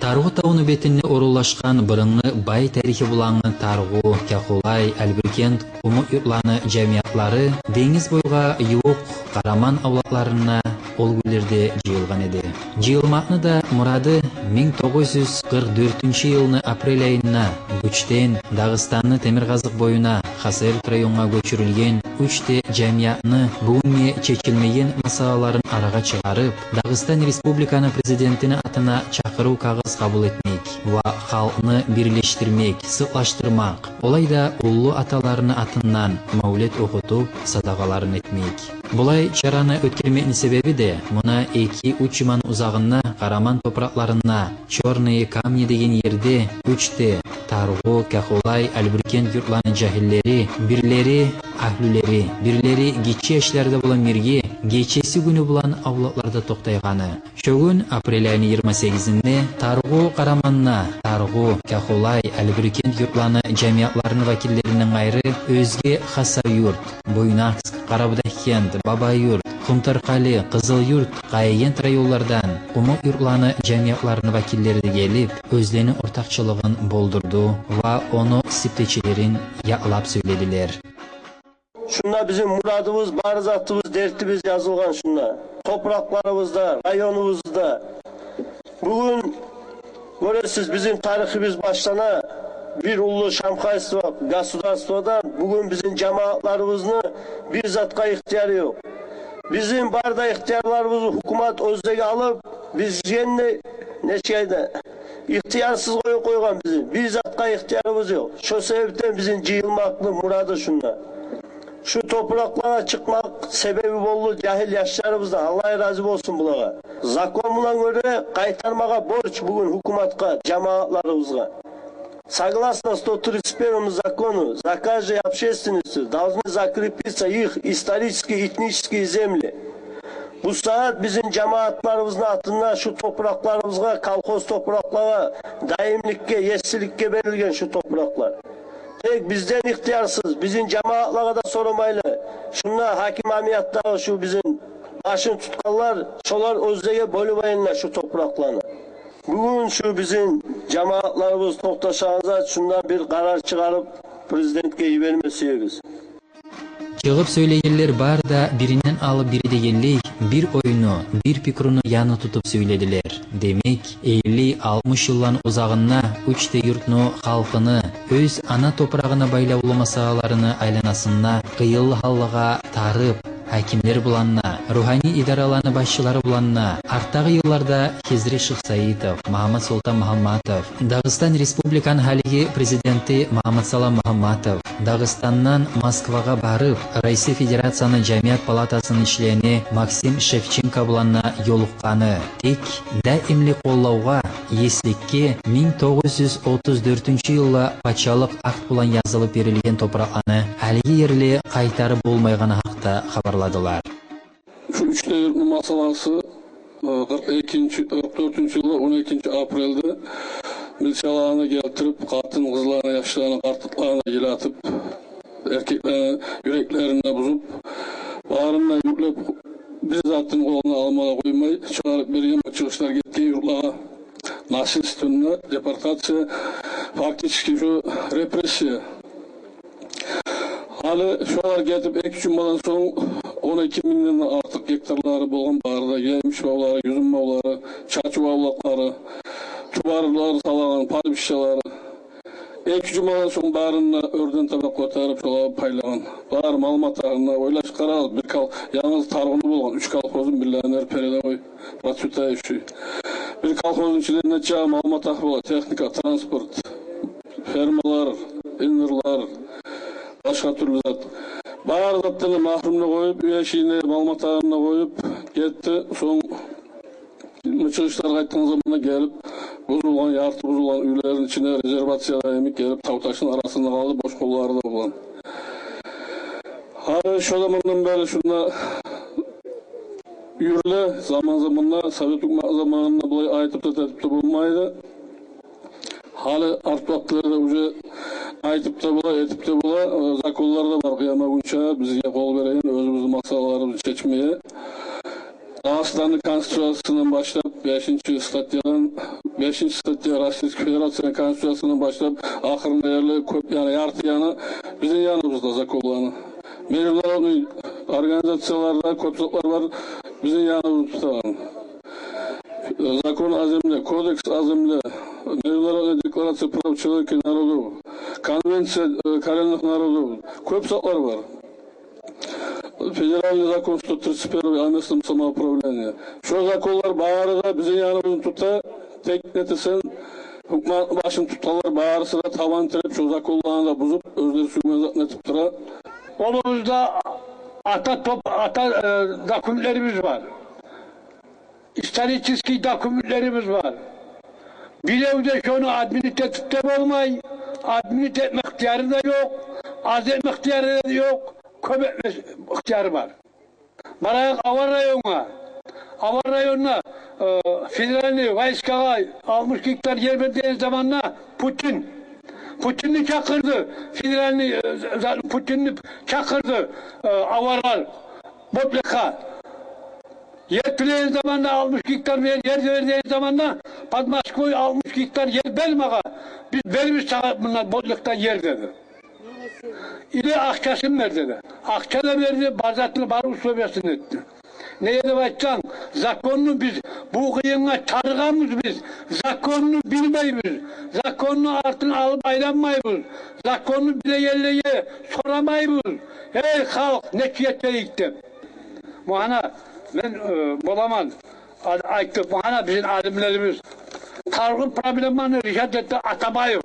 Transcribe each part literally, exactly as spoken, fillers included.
Таргъу тавну бетинде орунлашгъан бырынгъы бай тарихи булангъы Таргъу, Кахулай, Алберкент, Къумукъ юртланы жамиятлары денгиз бойгъа ювукъ Къараман авлакъларына ол гюнлерде жыйылгъан эди. Жыйылмакъны да мурады минг тогъуз юз къыркъ дёртюнчю йылны апрель айында гючден Дагъыстанны темиркъазыкъ боюна, Хасавюрт районгъа гёчюрюлген уьч де жамиятны бугюнге чечилмеген масъалаларын арагъа чыгъарып, Дагъыстан Республиканы Президентини атына чакъырыв кагъыз къабул этмек ва халкъны бирлешдирмек, сыкълашдырмакъ, олай да уллу аталарыны атындан мавлет охутуп, садагъаларын этмек. Булай чараны оьтгермекни себеби де, муна эки-уьч жуманы узагъында Къараман топуракъларында, Чёрные камни деген ерде уьч де Таргъу, Кахулай, Алберкент юртланы жагьиллери, бирлери агьлюлери, бирлери гиччи яшлары да булан бирге гечеси-гюню булан авлакъларда токътайгъаны. Шо гюн, апрель айны йигирма сегизинде, Таргъу Къараманда, Таргъу, Кахулай, Алберкент юртланы жамиятларыны вакиллеринден къайры, оьзге Хасавюрт, Буйнакск, Къарабудагъгент, Бабаюрт, Къумторкъали, Къызылюрт, Къаягент районлардан, Къумукъ юртланы жамиятларыны вакиллери де гелип, оьзлени ортакъчылыгъын болдурду ва ону сиптечилерин якълап сёйледилер. Шунда бизин мурадыбыз, бары затыбыз, дертибиз язылгъан шунда. Топуракъларыбызда, районубузда. Бугюн гёресиз, бизин тарихибиз башлана бир уллу шамхайство, государстводан. Бугюн бизин жамаатларыбызны бир затгъа ихтияры ёкъ. Бизин бары да ихтиярларыбызны гьукумат оьзлеге алып, бизге де нече айда ихтиярсыз къоюп къойгъан бизин. Бир затгъа ихтиярыбыз ёкъ. Шо себепден бизин жыйылмакъны мурады шунда. Шу топуракълагъа чыкъмакъ себеби болду жагьил яшларыбыздан. Аллагь рази болсун булагъа. Закон булан гёре къайтармагъа борч бугюн гьукуматгъа, жамаатларыбызгъа. Согласно сто тридцать первому закону, за каждой общественностью должны закрепиться их исторические, этнические земли. Бу сагьат бизин жамаатларыбызны атында шу топуракъларыбызгъа, колхоз топуракълагъа, даимликге, есликге берилген шу топуракълар. Тек бизден ихтиярсыз, бизин жамаатлагъа да сорамайлы. Шунда гьаким амиятдагъы шу бизин башын тутгъанлар, шолар оьзлеге бёлюп алгъанлар шу топуракъланы. Бугюн шу бизин жамаатларыбыз токъташагъан зат, шундан бир къарар чыгъарып, президентге йиберме сюебиз. Чыгъып сёйлегенлер бары да биринден алып бири дегенлей, бир ойну, бир пикруну яны тутуп сёйледилер. Демек, элли-алтмыш йылдан узагъында уьч де юртну халкъыны оьз ана топурагъына байлавлу масъалаларыны айланасында къыйынлы гьаллагъа тарып, гьакимлер булан да, ругьани идараланы башчылары булан да, артдагъы йылларда Хизри Шихсаитов, Магьаммат-Солтан Магьамматов, Дагъыстан Республиканы гьалиги президенти Магьаммат-Салам Магьамматов, Дагъыстандан Москвагъа барып, Россия Федерацияны Жамият палатасыны члени Максим Шевченко булан да ёлукъгъаны, тек даимли къоллавгъа, есликге минг тогъуз юз отуз дёртюнчю йылда пачалыкъ акт булан язылып берилген топуракъланы гьалиге ерли къайтарып болмайгъаны гьакъда хабарладылар. Шу уьч де юртну масъаласы, э, къыркъ экинчи, къыркъ дёртюнчю йылда он экинчи апрельде милицияланы гелтирип, къатын-къызланы, яшланы, къартланы йылатып, эркеклени юреклерин де бузуп, барын да юклеп, бир затын къолуна алма да къоймай, чыгъарып берген бу чыгъышлар гетген юртлагъа. Насильственная депортация, фактически шу репрессия. Гьали шолар гетип эки-уьч жумадан сонг он эки мингден артыкъ гектарлары болгъан бары да емиш бавлары, юзюм бавлары, чачыв авлакълары, туварлар салагъан, пастбищалары. Эки жумадан сонг барын да оьрден таба къотарып, шолар пайлагъан. Бары мал-матагьын да, ойлашып къарагъыз, бир кол-, янгыз Таргъуну болгъан уьч колхозну бирден бир передовой, процветающий. Бир колхозну ичинде нече мал-матагь бола, техника, транспорт, фермалар, иннерлер, башгъа тюрлю зат. Бары затдан да магьрюм де къоюп, уьй-эшигин де, мал-матагьын да къоюп гетди. Сонг мычыгъышлар къайтгъан заманда гелип, бузулгъан, ярты бузулгъан уьйлерини ичинде резервацияда йимик гелип, тав-ташны арасында къалды, бош къоллары да булан. Гьали шо замандан берли шунда юрюле, заман-заманда, совет гьукумат заманында булай айтып да, этип де болмайды. Гьали арт вакътилерде уже айтып да бола, этип де бола, э, законлар да бар, къыяматгюнче бизге къол береген, оьзюбюзню масъалаларыбызны чечмеге. Дагъыстанны Конституциясындан башлап, бешинчи статьядан бешинчи статья Российский Федерацияны Конституциясындан башлап, ахырына ерли кёп, яни ярты яны бизин яныбызда законланы. Международный организацияларда кёп затлар бар, бизин яныбызны тутагъан. Закон о земле, Кодекс о земле, Международная декларация прав человека и народов, Конвенция, э, коренных народов, кёп затлар бар. Федеральный закон сто тридцать первый о местном самоуправлении. Шо законлар бары да бизин яныбызны тута, тек нетесен, гьукуматны башын тутгъанлар барысы да табан тиреп, шо законланы да бузуп, оьзлери сюйген затны этип тура. Къолубузда ата топ-, ата, э, документлерибиз бар. Исторический документлерибиз бар. Бирев де шону отменить этип де болмай, отменить этме ихтияры да ёкъ, аз этме ихтияры да ёкъ, кёп этме ихтияры бар. Барайыкъ Авар районгъа. Авар районуна, э, федеральный войскагъа алтмыш гектар ер бер деген заманда Путин. Путинни чакъырды, федеральный, э, за-, Путинни чакъырды, э, аварлар Ботлихге. Ер тилеген заманда алтмыш гектар ер, ер бер деген заманда, под Москвой алтмыш гектар ер бер магъа. Биз беребиз сагъа мундан Ботлихден ер деди. Или акъчасын бер деди. Акъча да берди, бар затын, бар условиясын этди. Неге деп айтсанг, законну биз бу къыйынгъа чыгъаргъанбыз биз. Законну билмейбиз. Законну артын алып айланмайбыз. Законну билегенлеге сорамайбыз. Эй халкъ, нечик этейик деп. Магъана мен, э, боламан, а-, айтып, магъана бизин алимлерибиз. Таргъу проблеманы решать этди Атабаев.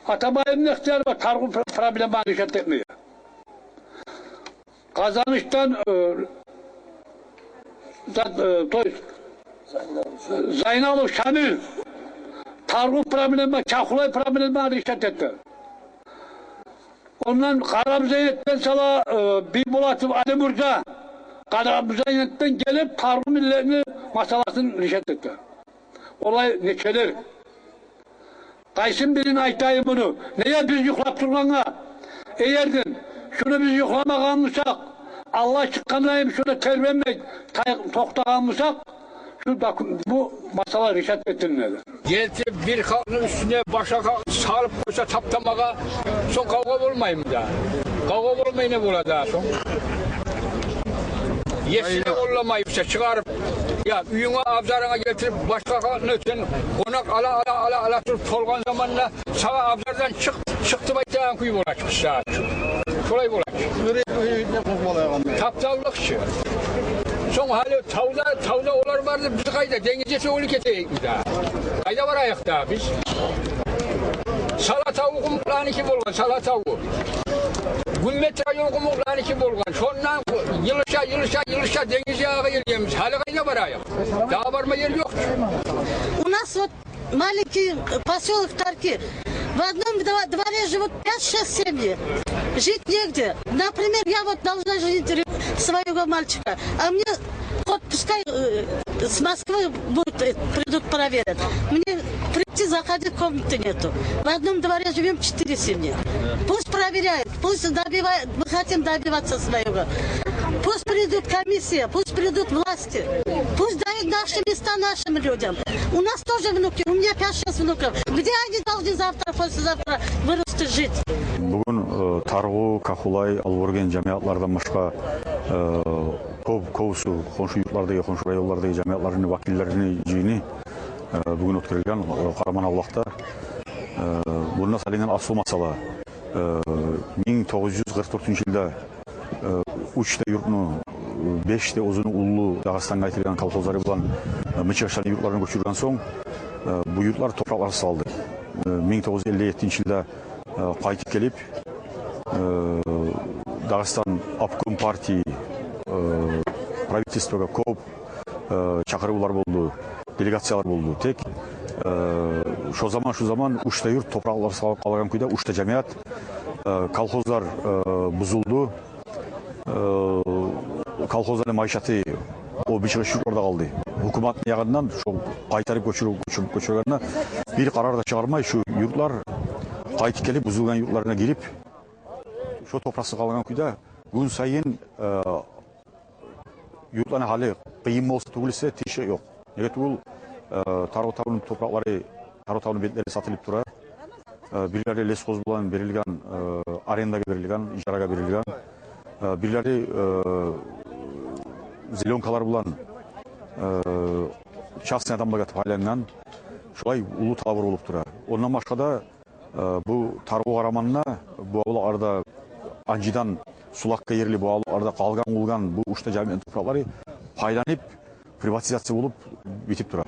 Атабаевни ихтияры бар таргъу пр-, проблеманы решать этмеге. Къазанышдан, э, зат, э, то есть, Зайналов Шамил таргъу проблема, Кахулай проблема решать этди. Ондан Къарабузанетден сала, э, Бийбулатов Алимурза Къарабузанетден гелип, таргъу миллетни масъаласын решать этди. Олай нечелер. Къайсын бирин айтайым муну? Неге биз юхлап тургъангъа? Эгерден шуну биз юхламагъан бусакъ, Аллагь чыкъгъандайын шуну тербенмей тай-, токътагъан бусакъ, шу доку-, бу масъала решать этилмеди. Гелтирип бир халкъны уьстюне башгъа халкъны салып къойса таптамагъа, сонг къавгъа болмаймы да? Къавгъа болмай не бола да сонг? Есине къолламай буса чыгъарып, я уьюнге, абзарынга гелтирип башгъа халкъны сен къонакъ ала, ала, ала, ала туруп толгъан заманда сагъа абзардан чыкъ, чыкъ деп айтагъан кюй бола чы бизде. Шолай бола чы. Тапталлыкъ чы. Сонг гьали тавда, тавда олар барды, биз къайда, денгизде сёгюлюп гетейикми да? Къайда барайыкъ да биз? Сала таву къумукъланыки болгъан, сала таву. Гюмбет район къумукъланыки болгъан. Шондан йылыша, йылыша, йылыша денгиз ягъагъа гелгенбиз. Гьали къайда барайыкъ? Дагъы барма ер ёкъ. У нас вот маленький посёлок Тарки. В одном дво-, дворе живут пять-шесть семьи. Жить негде. Например, я вот должна женить реб-, своего мальчика. А мне хоть пускай, э, с Москвы будут, э, придут, проверят. Мне прийти, заходить, комнаты нету. В одном дворе живём четыре семьи. Пусть проверяют, пусть добивают, мы хотим добиваться своего. Пусть придут комиссия, пусть придут власти. Пусть дают наши места нашим людям. У нас тоже внуки, у меня пять-шесть внуков. Где они должны завтра, послезавтра вырасти, жить? Бугюн, э, Таргъу, Кахулай, Албёрген жамиятлардан башгъа, э, кёп, кёбюсю хоншу юртлардагъы, хоншу районлардагъы жамиятланы вакиллерини жыйыны, э, бугюн оьтгерилген, э, Къараман авлакъда. Э, мунда салынгъан аслу масъала, э, минг тогъуз юз къыркъ дёртюнчю йылда, э, уьч де юртну, э, беш де оьзюню уллу Дагъыстангъа айтылгъан колхозлары булан, э, Мычыгъышланы юртларына гёчюрген сонг, э, бу юртлар топуракъларсыз къалды. Э, минг тогъуз юз элли еттинчи йылда, э, къайтып гелип, э, Дагъыстан обком партии, э, правительствогъа кёп, э, чакъырывлар болду, делегациялар болду. Тек, э, шо заман, шу заман уьч де юрт топуракъларсыз къал-, къалгъан кюйде, уьч де жамият, э, колхозлар, э, бузулду. Э, колхозланы майышаты о Мычыгъыш юртларда къалды. Гьукуматны ягъындан шо къайтарып гёчюрюп, гёчюрюп, гёчюргенде бир къарар да чыгъармай, шу юртлар къайтып гелип, бузулгъан юртларына гирип, шо топураксыз къалгъан кюйде гюн сайын, э, юртланы гьалы къыйын болса тюгюл эсе, тынчлыкъ ёкъ. Неге тюгюл, э, Таргъу тавну топуракълары, Таргъу тавну бетлери сатылып тура. Э, бирлери лесхоз булан берилген, э, арендагъа берилген, ижарагъа берилген. Э, бирлери, э, зелёнкалар булан, э, частный адамлагъа пайлангъан. Шулай уллу талавур болуп тура. Ондан башгъа да, э, бу Таргъу къараманына, бу авлакъларда, Анжидан Сулакъгъа ерли бу авлакъларда къалгъан-къулгъан бу уьч де жамиятны топуракълары пайланып, приватизация болуп битип тура.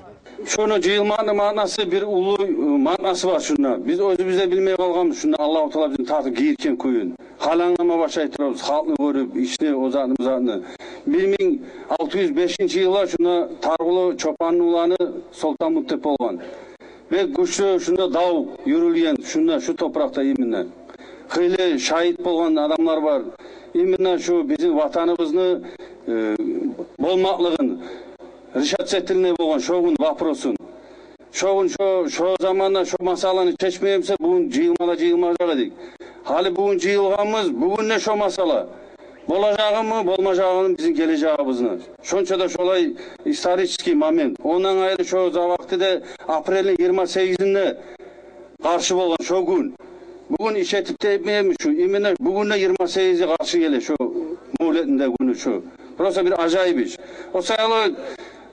Шону жыйылмакъны маънасы, бир уллу, э, маънасы бар шунда. Биз оьзюбюз де билмей къалгъанбыз шунда Аллагьу Таала бизин тартып гийиртген кююн. Гьали англама башлай турабыз, халкъны гёрюп, ишни, о затны, бу затны. Бир минг алты юз бешинчи йылда шунда Таргъулу Чопанны уланы Солтанмут деп болгъан. Бек гючлю шунда дав юрюлген, шунда, шу топуракъда именно. Хыйлы шагьит болгъан адамлар бар. Именно шу бизин ватаныбызны, э, болмакълыгъын решать этилине болгъан шо гюн вопросун. Шо гюн, шо, шо заманда шо масъаланы чечмей буса, бугюн жыйылма да жыйылмажакъ эдик. Гьали бугюн жыйылгъанбыз, бугюн де шо масъала. Болажагъымы, болмажагъымы бизин гележегибизни. Шонча да шолай исторический момент. Ондан къайры шо за вакътиде апрельни йигирма сегизинде къаршы болгъан шо гюн. Бугюн иш этип де этмейми шу? Именно бугюн де йигирма сегизи къаршы геле шо мавлетни де гюню шу. Просто бир ажайып иш. О саялы,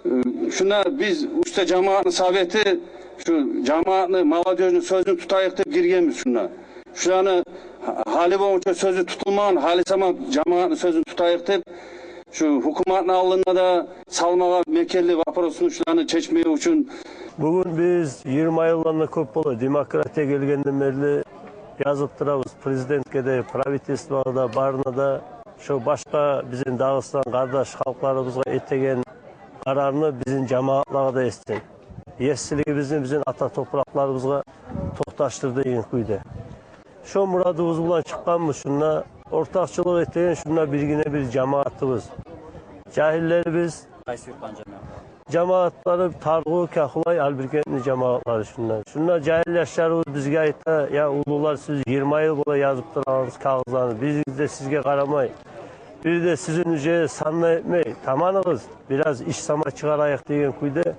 э, шунда биз уьч де жамиятны совети, шу жамиятны, молодёжну сёзюн тутайыкъ деп гиргенбиз шунда. Шуланы гьа-, гьали болгъунча сёзю тутулмагъан, гьали сама жамиятны сёзюн тутайыкъ деп, шу гьукуматны алдына да салмагъа мекенли вопросну шуланы чечмеги учун. Бугюн биз йигирма йылдан да кёп бола демократия гелгенден берли язып турабыз президентге де, правительствогъа да, барына да, шо башгъа бизин Дагъыстан къардаш халкъларыбызгъа этеген къарарны бизин жамиятлагъа да этсин. Еслигибизни бизин ата топуракъларыбызгъа токъташдыр деген кюйде. Шо мурадыбыз булан чыкъгъанбыз шунда. Ортакъчылыкъ этеген шунда биргине-бир жамиятыбыз. Жагьиллерибиз. Къайсы юртдан жамият? Жамиятлары Таргъу, Кахулай, Албиркентни жамиятлары шунда. Шунда жагьил яшларыбыз бизге айта: «Я уллулар, сиз йигирма йыл бола язып турагъансыз кагъызланы. Биз де сизге къарамай, бир де сизин уже сан да этмей, таманыгъыз, бираз иш сама чыгъарайыкъ», – деген кюйде.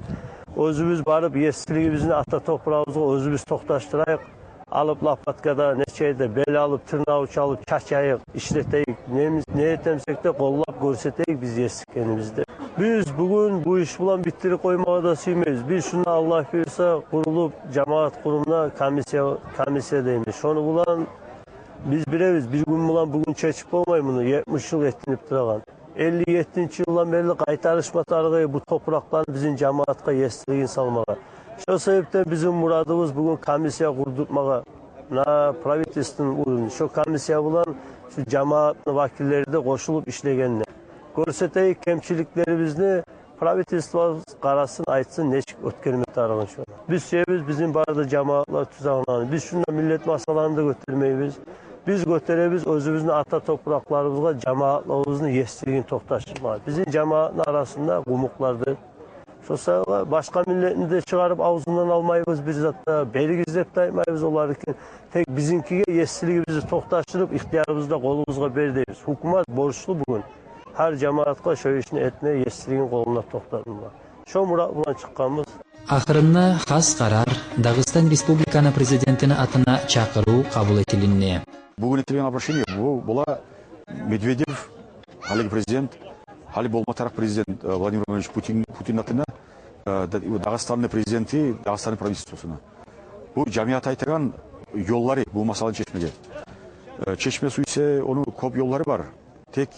Оьзюбюз барып, еслигибизни ата топурагъыбызгъа оьзюбюз токъташдырайыкъ. Алып лопаткадан, нечейде бел алып, тырнав уч алып, чачайыкъ, ишлетейик. Не, не этемсек де, къоллап гёрсетейик биз еслигибизни деп. Биз бугюн бу иш булан битдирип къоймагъа да сюймейбиз. Биз шунда, Аллагь буюрса, къурулуп, жамият къурумуна комиссия, комиссия дейбиз. Шону булан биз билебиз, бир гюн булан бугюн чечип болмай муну, етмиш йыл этилип турагъан. Элли еттинчи йылдан берли къайтарышма тарыгъы бу топуракъланы бизин жамиятгъа еслигин салмагъа. Шо себепден бизин мурадыбыз бугюн комиссия къурдуртмагъа, на правительственный уровне. Шо комиссия булан шу жамиятны вакиллери де къошулуп ишлегенине. Гёрсетейик кемчиликлерибизни, правительство къарасын, айтсын, нечик оьтгерме тарыгъын шону. Биз сюебиз бизин бары да жамиятлар тюзелгенни. Биз шунда миллет масъаланы да гётермейбиз. Биз гётеребиз оьзюбюзню ата топуракъларыбызгъа жамиятлыгъыбызны еслигин токъташдырмагъа. Бизин жамиятны арасында къумукълар да. Шо саялы башгъа миллетни де чыгъарып авзундан алмайбыз бир зат да, беригиз деп де айтмайбыз оларныкин. Тек бизинкиге еслигибизни токъташдырып, ихтиярыбызны да къолубузгъа бер дейбиз. Гьукумат борчлу бугюн гьар жамиятгъа шо ишни этме, еслигин къолуна токътатма. Шо мурат булан чыкъгъанбыз. Ахырында хас къарар, Дагъыстан Республиканы Президентини атына чакъырыв къабул этилинди. Бугюн этилген обращение, бу бола Медведев, гьалиги президент, гьали болма тарыкъ президент, э, Владимир Владимирович Путин, Путинни атына, э, Да-, Дагъыстанны президенти, Дагъыстанны правительствосуна. Бу жамият айтагъан ёллары бу масъаланы чечмеге. Э, чечме сюйсе, ону кёп ёллары бар. Тек,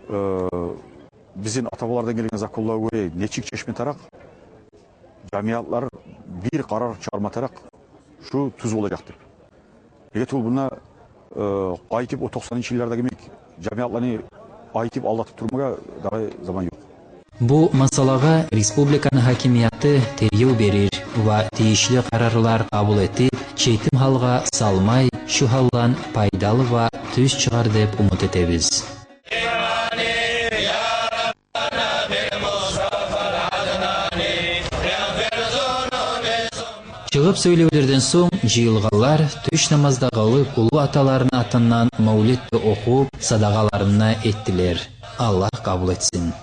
э, бизин ата-бабалардан гелген законлагъа гёре нечик чечме тарыкъ, жамиятлар бир къарар чыгъарма тарыкъ, шу тюз болажакъ деп. Неге тюгюл мунда, э, къайтып о токъсанынчы йыллардагъы йимик жамиятланы айтып, алдатып турмагъа дагъы заман ёкъ. Бу масъалагъа республиканы гьакимияты тергев берир ва тийишли къарарлар къабул этип, четим гьалгъа салмай, шу гьалдан пайдалы ва тюз чыгъар деп умут этебиз. Чыгъып сёйлевлерден сонг жыйылгъанлар тюш намазда къылып, уллу аталарыны атындан мавлет де охуп, садагъаларын да этдилер. Аллагь къабул этсин.